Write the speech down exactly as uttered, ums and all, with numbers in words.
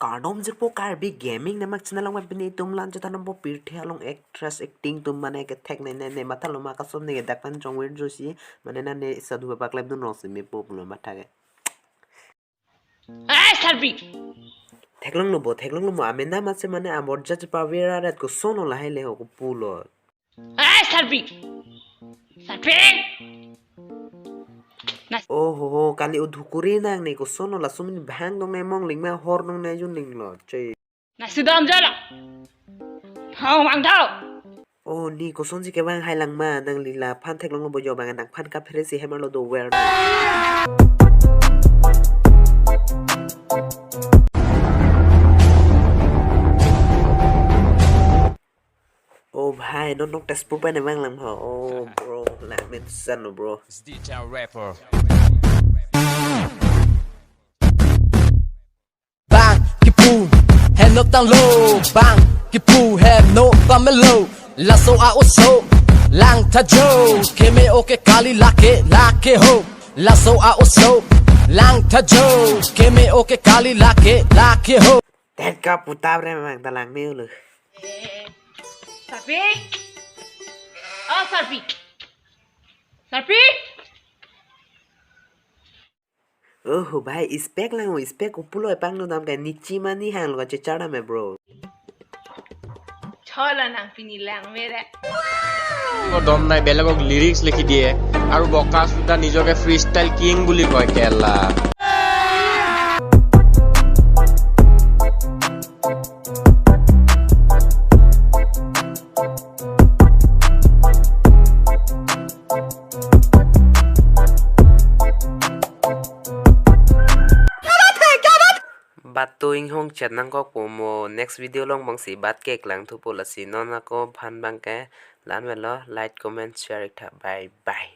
Kardom jirpo Karbi Gaming nemak channel along pini itum lan cheta nompo pirthe along actress acting atum mane kethek ne ne ne matha loma kasom ne dak pen jongwir joshi mane na ne sadhu bapak lep dun rong simi po pulo matha ke. Ai, Sarpi! Theklonglo bo, theklonglo mo, amena mase mane amor judge pa vera ret ko sono lahai le ho ko pulo. Ai, Sarpi! Sarpi! Oh ho ho, kali udhukuri nang ne ko sono la sumin bhang dong ne mong ling ma hor dong ne yun ling lo, che. Nasi dam jala. Thau mang thau. Oh, ni kosonsi kevang hai lang ma, nangli la phan theklonglo bo jo bang nang phan kaphere si hemarlo do wer. Oh bhai, non nok Tezpur pen vang lang ho. Oh bro, lang min san lo bro. It's D J Rapper. Bang kipu hem nop tanglo, bang kipu hem nop pamelo. Laso a oso lang thajo, keme oke kali lake lake ho. Laso a oso lang thajo, keme oke kali lake lake ho. Tet ka puta bre mang talang meu lo. Sarpi? Oh, Sarpi. Sarpi? Oh bhai, spec lang, spec upulo epang no dam kai nichi mani hang lo ka chechar dam e bro. Chola nang pini lang mere. Ko dom nai, belagok lyrics likhi diye. Aru boka suda nijoke freestyle king buli koi kela. Bat to inghong chet nangkok po mo, next video along bangsi bat keklang thupo, lasi non ako phan bangke lan velo, like, comment, share ik tha. Bye bye.